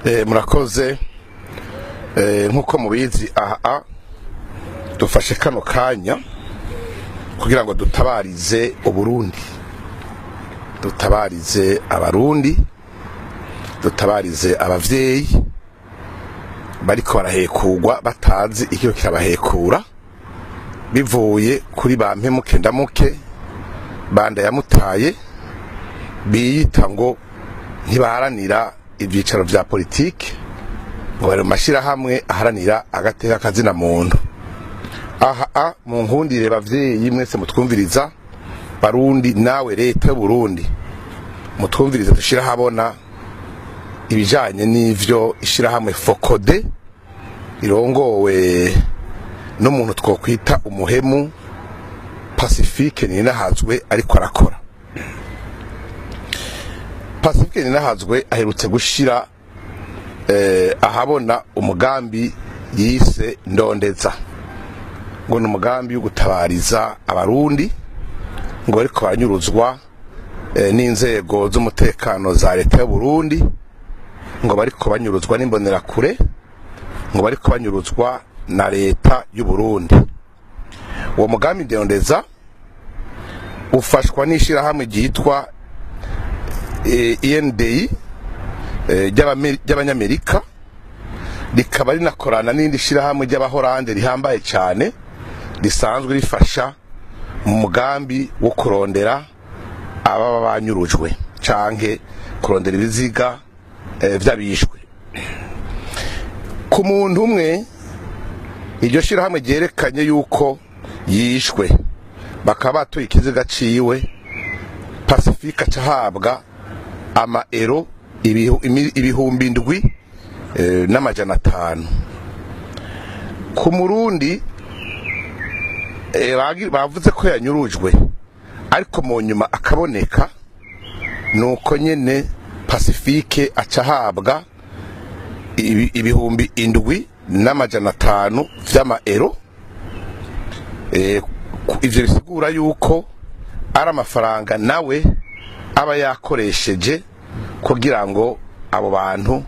Murakoze. Nk'uko mubizi, aha dufashe kano kanya kugira ngo dutabarize Uburundi, dutabarize Abarundi, dutabarize abavyeyi bariko barahekurwa batazi ikiro kirabahekura, bivuye kuri ba mpemuke ndamuke banda yamutaye biyita ngo ntibaharanira ivyicaro vya politike, ngo bari mu mashirahamwe aharanira agateka kazina muntu. Aha a mu nkundire, bavyeyi mwese mutwumviriza, Barundi, nawe leta y'Uburundi mutwumviriza, dushira habona ibijanye n'ivyo ishirahamwe FOCODE irongowe n'umuntu twokwita umuhemu Pacifique Ninahazwe ariko arakora. Pacifique Ninahazwe aherutse gushira ahabona umugambi yise Ndondeza, ngo ni umugambi wo gutabariza Abarundi ngo ariko baranyuruzwa n'inzego z'umutekano za leta y'u Burundi, ngo bariko banyuruzwa n'imbonerakure, ngo bariko banyuruzwa na leta y'u Burundi. Uwo mugambi Ndondeza ufashwa n'ishirahamwe ryitwa INDI ry'Abanyamerika, rikaba rinakorana n'irindi shirahamwe ry'Abahorande rihambaye cyane risanzwe rifasha mu mugambi wo kurondera ababa banyurujwe canke kurondera ibiziga vy'abishwe. Ku muntu umwe iryo shirahamwe ryerekanye yuko yishwe, bakaba batoye ikiziga ciwe, Pacifique aca ahabwa ama euro 7500. Ku Murundi bavuze ko yanyurujwe ariko mu nyuma akaboneka, nuko nyene Pacifique aca ahabwa 7500 vy'ama euro. Ivyo bisigura yuko ari amafaranga nawe aba yakoresheje kugira ngo abo bantu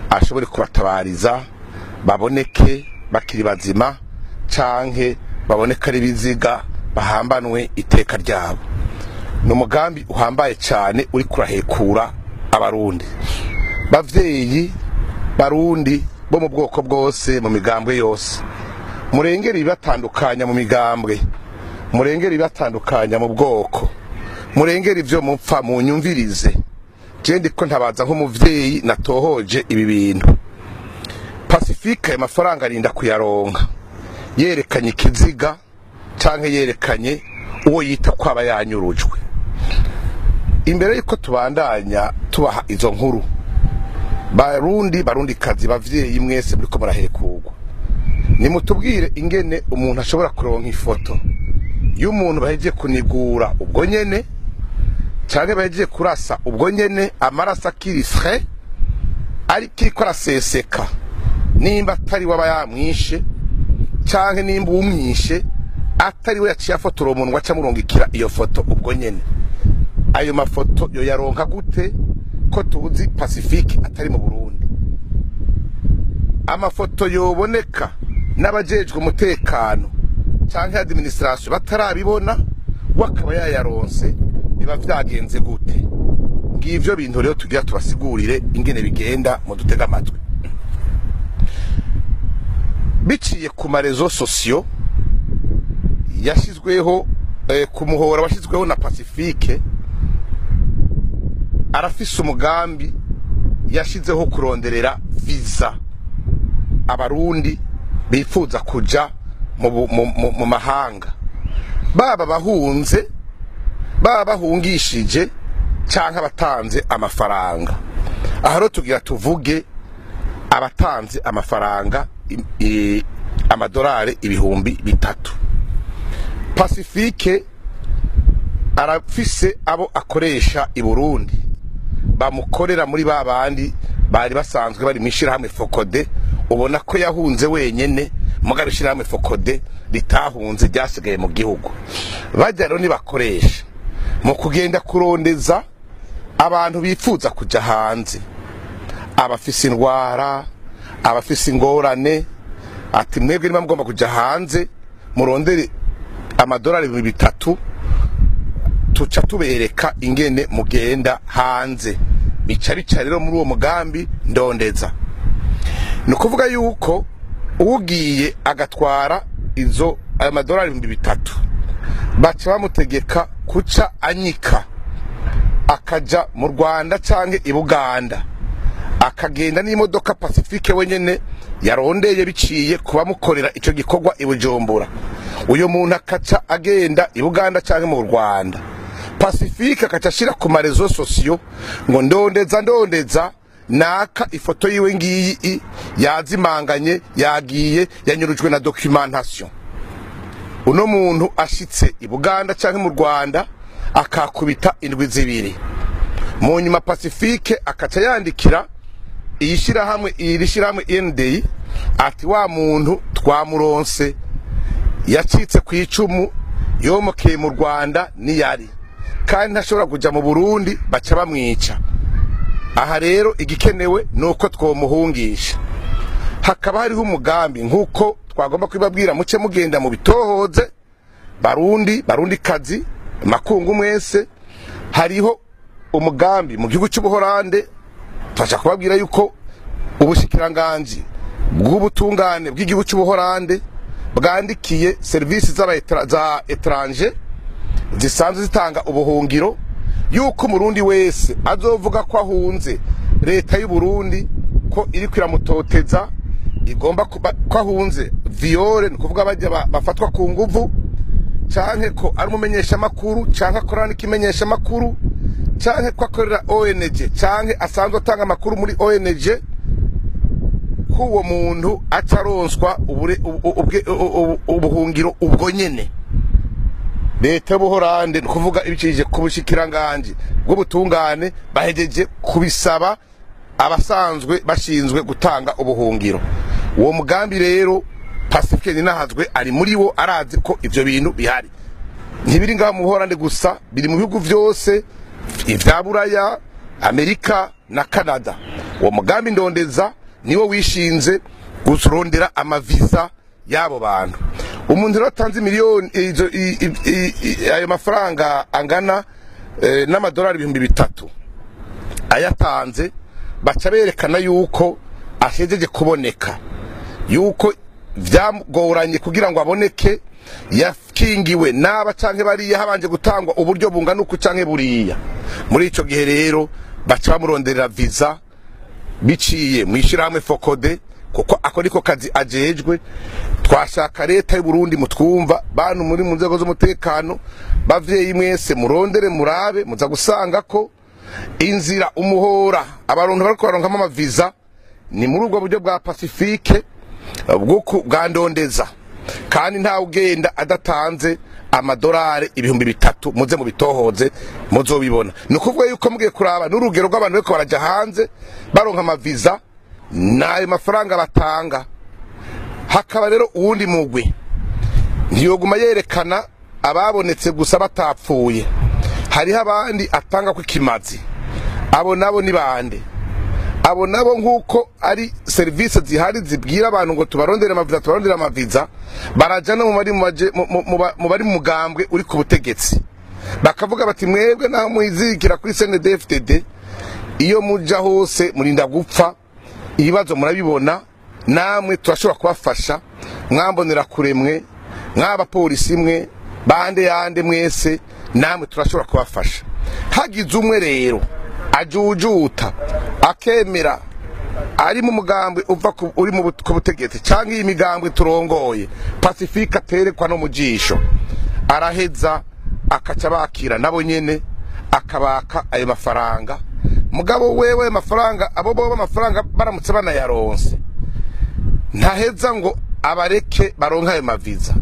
ashobore kubatabariza baboneke bakiri bazima canke baboneke ari ibiziga, bahambanwe iteka ryabo. Ni umugambi uhambaye cyane uri kurahekura Abarundi. Bavyeyi Barundi bo mu bwoko bwose, mu migambwe yose, murengere ibibatandukanya mu migambwe, murengere ibibatandukanya mu bwoko, murengere ivyo mupfa, munyumvirize. Je ndiko ntabaza nk'umuvyeyi natohoje ibi bintu. Pacifique ayo mafaranga arinda kuyaronka yerekanye ikiziga canke yerekanye uwo yita ko aba yanyurujwe. Imbere yuko tubandanya tubaha izo nkuru, Barundi, Barundikazi, bavyeyi mwese muriko murahekurwa, nimutubwire ingene umuntu ashobora kuronka ifoto y'umuntu bahejeje kunigura ubwo nyene canke bahejeje kurasa ubwo nyene, amaraso akiri frais, ariko iriko araseseka, nimba atari we aba yamwishe canke nimba umwishe atari we yaciye afotora uwo muntu ngo aca amurungikira iyo foto ubwo nyene. Ayo mafoto yo yaronka gute ko tuzi Pacifique atari mu Burundi? Amafoto yoboneka n'abajejwe umutekano canke administration batarabibona, we akaba yayaronse, biba vyagenze gute? Ngivyo bintu rero tugira tubasigurire ingene bigenda. Mu dutega amatwi. Biciye ku ma réseaux sociaux yashyizweho, ku muhora washyizweho na Pacifique, arafise umugambi yashizeho kuronderera visa Abarundi bifuza kuja mu mahanga, baba bahunze, baba bahungishije canke abatanze amafaranga. Aha rero tugira tuvuge abatanze amafaranga, amadolari 3000. Pacifique arafise abo akoresha i Burundi bamukorera muri ba bandi bari basanzwe bari mw'ishirahamwe FOCODE. Ubona ko yahunze wenyene, mugabo ishirahamwe FOCODE ritahunze, ryasigaye mu gihugu. Bajya rero nibakoresha mu kugenda kurondeza abantu bifuza kuja hanze. Abafise indwara, abafise ingorane, ati: "Mwebwe niba mugomba kuja hanze, murondere amadolari 3000, tuca tubereka ingene mugenda hanze." Bica bica rero muri uwo mugambi ndondeza. Ni ukuvuga yuko ugiye agatwara izo ayo madolari 3000, baca bamutegeka kuca anyika akaja mu Rwanda canke i Buganda, akagenda n'imodoka Pacifique wenyene yarondeye biciye kubamukorera ico gikorwa i Bujumbura. Uyo muntu akaca agenda i Buganda canke mu Rwanda, Pacifique akaca ashira ku ma réseaux sociaux ngo: "Ndondeza, ndondeza naka, ifoto yiwe ngiyi, yazimanganye, yagiye, yanyurujwe na documentation." Uno muntu ashitse i Buganda canke mu Rwanda, akakubita indwi 2 mu nyuma, Pacifique akaca yandikira iyi shirahamwe, iri shirahamwe INDI, ati: "Wa muntu twamuronse, yacitse ku icumu, yomokeye mu Rwanda niyari, kandi ntashobora kuja mu Burundi, baca bamwica. Aha rero igikenewe ni uko twomuhungisha." Hakaba hariho umugambi, nk'uko twagomba kubibabwira, muce mugenda mu bitohoze, Barundi, Barundi kazi, makungu mwese. Hariho umugambi mu gihugu cy'Ubuhorande. Tubasha kubabwira yuko ubushikiranganji bw'ubutungane bw'igihugu cy'Ubuhorande bwandikiye serivisi za étranger zisanzwe zitanga ubuhungiro, yuko Umurundi wese azovuga ko ahunze leta y'u Burundi, ko iriko iramutoteza, igomba ko ahunze viol, ni ukuvuga bajya bafatwa ku nguvu, canke ko ari umumenyeshamakuru, canke akorana n'ikimenyeshamakuru, canke ko akorera ONG, canke asanzwe atanga amakuru muri ONG, ko uwo muntu aca aronswa ubuhungiro ubwo nyene. Leta y'Ubuhorande, ni ukuvuga ibicishije ku bushikiranganji bw'ubutungane, bahejeje kubisaba abasanzwe bashinzwe gutanga ubuhungiro. Uwo mugambi rero Pacifique Ninahazwe ari muri wo, arazi ko ivyo bintu bihari. Ntibiri ngaho mu Buhorande gusa, biri mu bihugu vyose ivya Buraya, Amerika na Canada. Uwo mugambi ndondeza niwo wishinze kurondera amaviza y'abo bantu. Umuntu rero atanze miliyoni izo ayo mafaranga angana n'amadolari 3000, ayatanze, baca berekana yuko ahejeje kuboneka, yuko vyagoranye kugira ngo aboneke, yakingiwe n'aba canke bariya, habanje gutangwa uburyo bungana uku canke buriya. Muri ico gihe rero baca bamuronderera visa biciye mu ishirahamwe FOCODE, kuko ako niko kazi ajejwe. Twashaka leta y'u Burundi mutwumva, bantu muri mu nzego z'umutekano, bavyeyi mwese, murondere murabe, muza gusanga ko inzira umuhora abarontu bariko baronkamo amaviza ni muri ubwo buryo bwa Pacifique bwa ndondeza, kandi ntawe ugenda adatanze amadolari 3000. Muze mubitohoze, muzobibona. Ni ukuvuga yuko mugiye kuraba n'urugero rw'abantu bariko baraja hanze baronka amaviza, n'ayo mafaranga batanga. Hakaba rero uwundi mugwi, ntiyoguma yerekana ababonetse gusa batapfuye, hariho abandi atanga ko ikimazi. Abo nabo ni bande? Abo nabo, nk'uko ari serivisi zihari zibwira abantu ngo tubarondere amaviza, tubarondere amaviza, baraja no mu bari mu mugambwe uri ku butegetsi, bakavuga bati: "Mwebwe naho mwizirikira kuri CNDD-FDD, iyo muja hose murinda gupfa, ibibazo murabibona, namwe turashobora kubafasha. Mwambonera kuremwe, mw'abapolisi mwe, bande yande mwese, namwe turashobora kubafasha." Hagize umwe rero ajujuta akemera, ari mu mugambwe uva uri ku butegetsi canke iyi migambwe turongoye, Pacifique aterekwa no mu jisho, araheza akaca bakira nabo nyene, akabaka ayo mafaranga. Mugabo wewe ayo mafaranga, abo bobo amafaranga baramutse banayaronse, ntaheza ngo abareke baronke ayo maviza.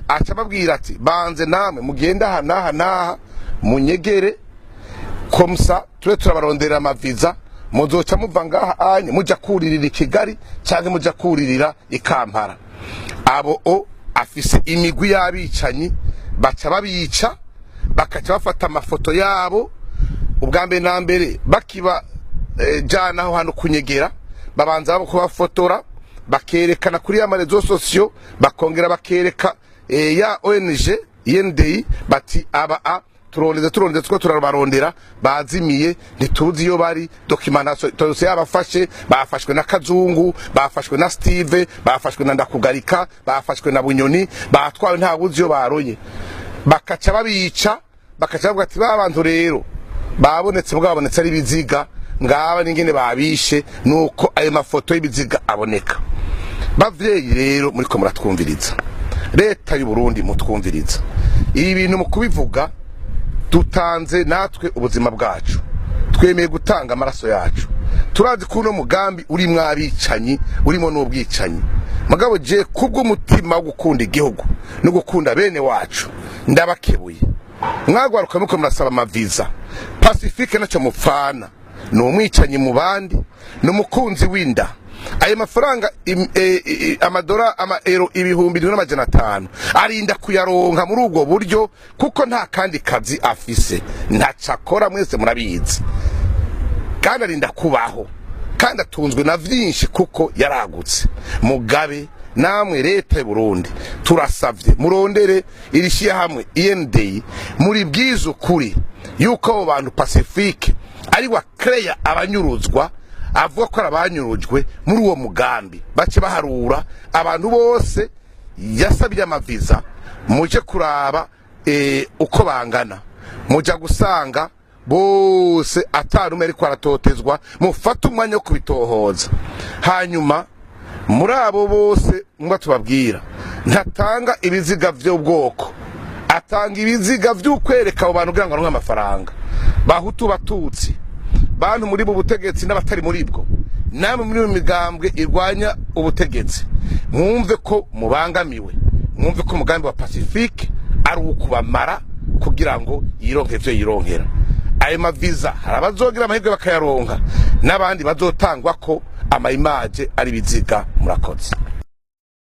Aca ababwira ati: "Banze namwe mugende aha n'aha n'aha, munyegere comme ça tube turabaronderera amaviza, muzoca muva ngaha anye muja kuririra i Kigali canke muja kuririra i Kampala." Abo o afise imigwi y'abicanyi, baca babica, bakaca bafata amafoto yabo. Ubwa mbere na mbere bakiba Bakabajana aho hantu kunyegera, babanza kubafotora, bakerekana kuri ya ma réseaux sociaux, bakongera bakereka ya ONG INDI bati: "Aba a turondeze, turondeze, two turabarondera, bazimiye, ntituzi iyo bari." Documentation yabafashe, bafashwe na Kazungu, bafashwe na Steve, bafashwe na Ndakugarika, bafashwe na Bunyoni, batwawe, nta wuzi iyo baroye. Bakaca babica, bakaca bavuga ati: "Ba bantu rero babonetse, mugabo babonetse ari ibiziga, ngaba n'ingene babishe." Nuko ayo mafoto y'ibiziga aboneka. Bavyeyi rero muriko muratwumviriza, leta y'u Burundi mutwumviriza, ibi bintu mu kubivuga dutanze natwe ubuzima bwacu, twemeye gutanga amaraso yacu. Turazi ko uno mugambi urimwo abicanyi, urimo n'ubwicanyi. Mugabo je kubw'umutima wo gukunda igihugu no gukunda bene wacu, ndabakebuye. Mwagwaruka muko murasaba amaviza, Pacifique nacyo mupfana, ni umwicanyi mu bandi, ni umukunzi w'inda. Ayo mafaranga amadora, ama euro 7500 arinda kuyaronka muri ubwo buryo, kuko nta kandi kazi afise, ntaco akora, mwese murabizi. Kandi arinda kubaho, kandi atunzwe na vyinshi kuko yaragutse. Mugabe namwe leta y'u Burundi, turasavye murondere iri shyirahamwe INDI, muri bwiza ukuri yuko abo bantu Pacifique ari wa creya abanyuruzwa, avuga ko ari abanyurujwe muri uwo mugambi. Bace baharura abantu bose yasabye amaviza, muje kuraba uko bangana, muja gusanga bose atanumwe ariko aratotezwa. Mufate umwanya wo kubitohoza. Hanyuma muri abo bose mwa tubabwira, ntatanga ibiziga vy'ubwoko, atanga ibiziga vy'ukwereka abo bantu kugira ngo aronke amafaranga. Bahutu, Batutsi, bantu muri bu butegetsi n'abatari muri bwo, namwe muri mu migambwe irwanya ubutegetsi, mwumve ko mubangamiwe, mwumve ko umugambi wa Pacifique ari uwo kubamara kugira ngo yironke ivyo yironkera. Ayo maviza hari abazogira amahirwe bakayaronka, n'abandi bazotangwa ko ama images ari ibiziga. Murakoze.